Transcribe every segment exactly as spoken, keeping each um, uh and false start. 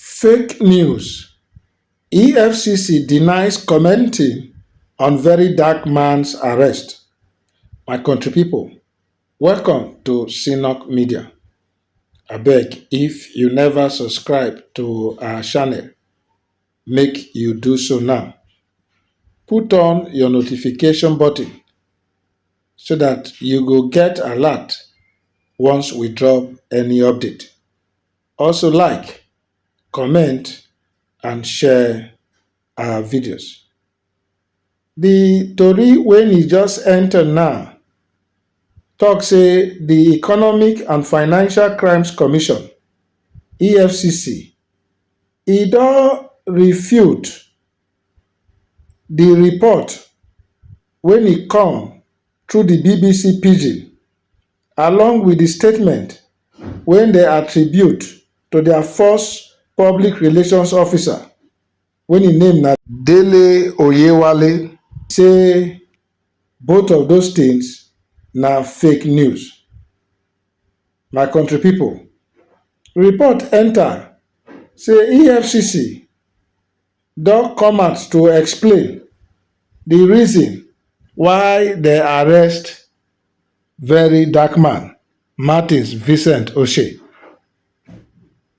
Fake news. E F C C denies commenting on Very Dark Man's arrest. My country people, welcome to Synok Media. Abeg, if you never subscribe to our channel, make you do so now. Put on your notification button so that you go get alert once we drop any update. Also like, comment and share our videos. The tori wey e just enter now talk say the Economic and Financial Crimes Commission, E F C C, e don refute the report wey e come through the B B C Pidgin, along with the statement wey dem attribute to their first public relations officer, wey im name na Dele Oyewale, say both of those things na fake news. My country people, report enter say E F C C don come out to explain the reason why dem arrest Very Dark Man, Martins Vincent Osei.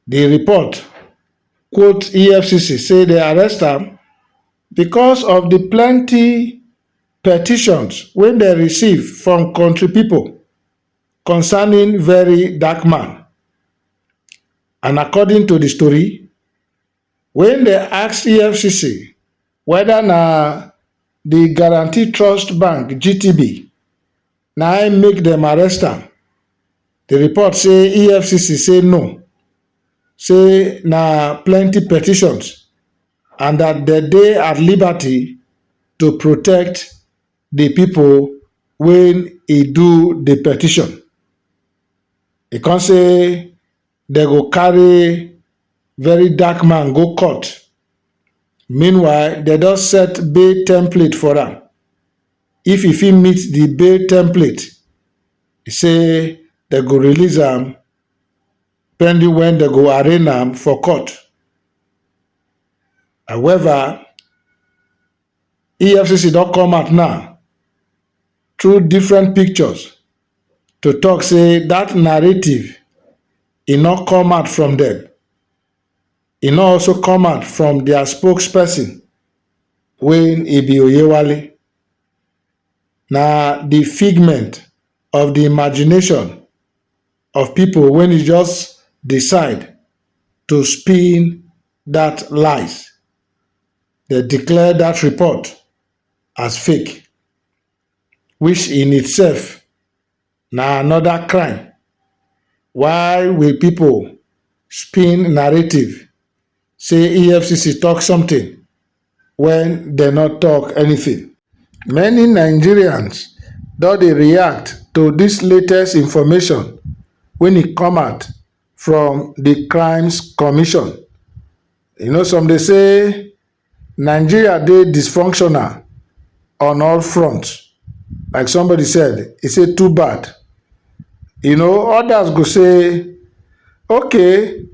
The report quote E F C C say dem arrest am because of the plenty petitions wey dem receive from country people concerning Very Dark Man. And according to the story, when dem ask E F C C whether na the Guarantee Trust Bank, G T B, na im make dem arrest am, the report say E F C C say no, say na plenty petitions and that dem dey at liberty to protect the people wey e do the petition. E come say dem go carry Very Dark Man go court. Meanwhile, dem don set bail template for am. If e fit meet the bail template, e say dem go release am pending when dem go arraign am for court. However, E F C C don come out now through different pictures to talk say that narrative e no come out from them. E no also come out from their spokesperson, wey e be Oyewale. Na the figment of the imagination of people wey e just decide to spin that lies. Dem declare that report as fake, which in itself na another crime. Why will people spin narrative say E F C C talk something when dem no talk anything? Many Nigerians don dey react to this latest information wey e come out from the Crimes Commission. You know, some dey say Nigeria dey dysfunctional on all fronts. Like somebody said, e say too bad. You know, others go say, okay,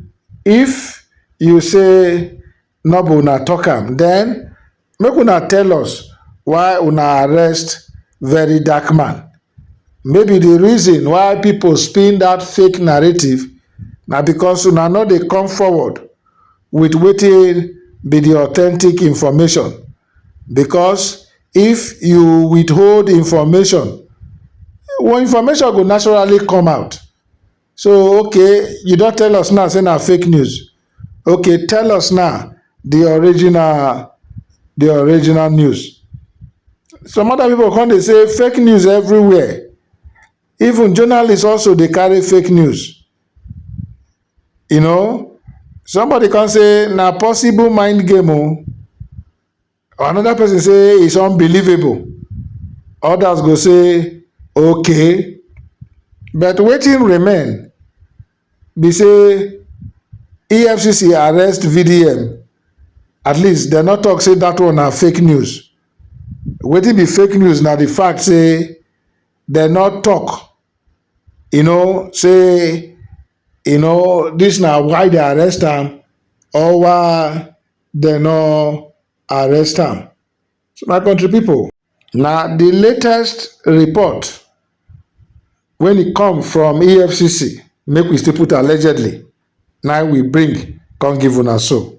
if you say no be una talk am, then make una tell us why una arrest Very Dark Man. Maybe the reason why people spin that fake narrative na because una no dey come forward with wetin be the authentic information. Because if you withhold information, well, information go naturally come out. So, okay, you don tell us now say na fake news. Okay, tell us now the original, the original news. Some other people come dey say fake news everywhere. Even journalists also dey carry fake news. You know, somebody come say na possible mind game o. Another person say it's unbelievable. Others go say, okay. But wetin remain be say E F C C arrest V D M. At least dem no talk say that one na fake news. Wetin be fake news na the fact say dem no talk, you know, say, you know, this na why dem arrest am, or why dem no arrest am. So, my country people, na the latest report when e come from E F C C, make we still put allegedly, na we bring come give una so.